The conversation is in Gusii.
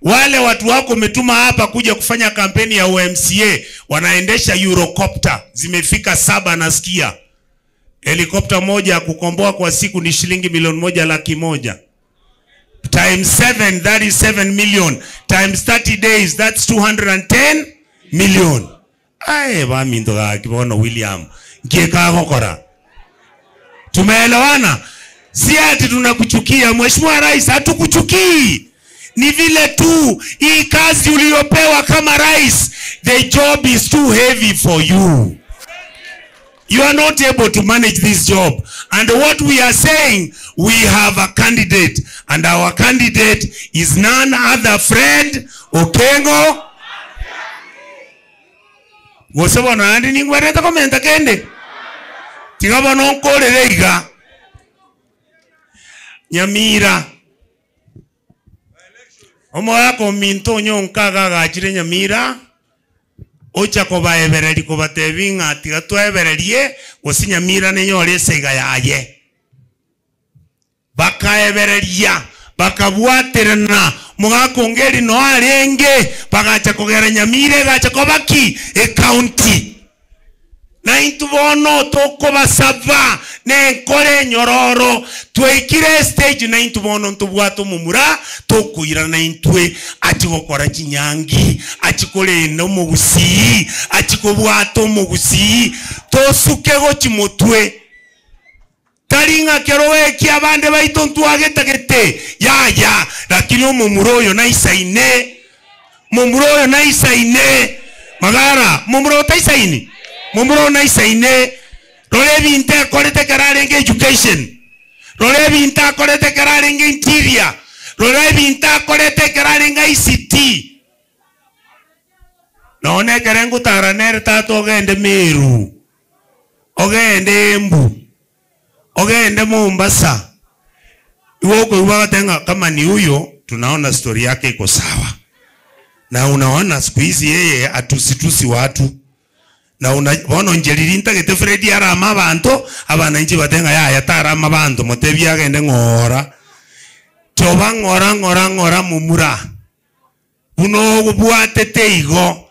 Wale watu wako umetuma hapa kuja kufanya kampeni ya UMCA wanaendesha Eurocopter zimefika 7 nasikia. Helikopta moja ya kukomboa kwa siku ni shilingi milioni 1 100,000. Times 7, that is 7 million. Times 30 days, that's 210 million. Aye, baminto gaki bono William. Nkieka gokora. Tumeelewana? Si ati tunakuchukia Mheshimiwa Rais, hatukuchukii. Ni vile tu hii kazi uliyopewa kama rais, the job is too heavy for you. You are not able to manage this job. And what we are saying, we have a candidate. And our candidate is none other Fred Okengo. Gose bono andi ningwerete komenta kende. Tiga bono nkorere iga. Nyamira. Omoyako ominto onyonka agagachire Nyamira. Ocha kobaebereri kobatebi ng'a tiga twaebererie gose Nyamira nenyore eseiga yaye. Bakaebereria bakabwaterana mogakongeri no arenge bagacha kogera Nyamira egacha kobaki ecounty. Na intwe bono tokobasaba nenkore enyororo twaikire stage na intwe bono ntobwate omomura tokoirana intwe achi gokora chinyangi achi korenda omogusii achi kobwata omogusii tosuke gochi motwe tari ng'a kero eki abande baito ntwagetagete yaya lakini omomura oyo naisaine momura oyo naisaine magara momura otaisaini momura oyo naisaine rora ebinto ekorete ekero arenge education rora ebinto akorete ekero arenge interior rora ebinto akorete ekero arenge ICT nonye ekero ngotara nere tata ogende Meru ogende Embu ogende Mombasa iwe okoigwa bagotenga kama ni huyo tunaona story yake iko sawa na unaona siku hizi yeye atusitusi watu na una bono njeriri ntagete Fred arama abanto abananchi batenga yaya tarama abanto motebi agende ng'ora choba ng'ora ng'ora ng'ora mumura buno obwatete igo.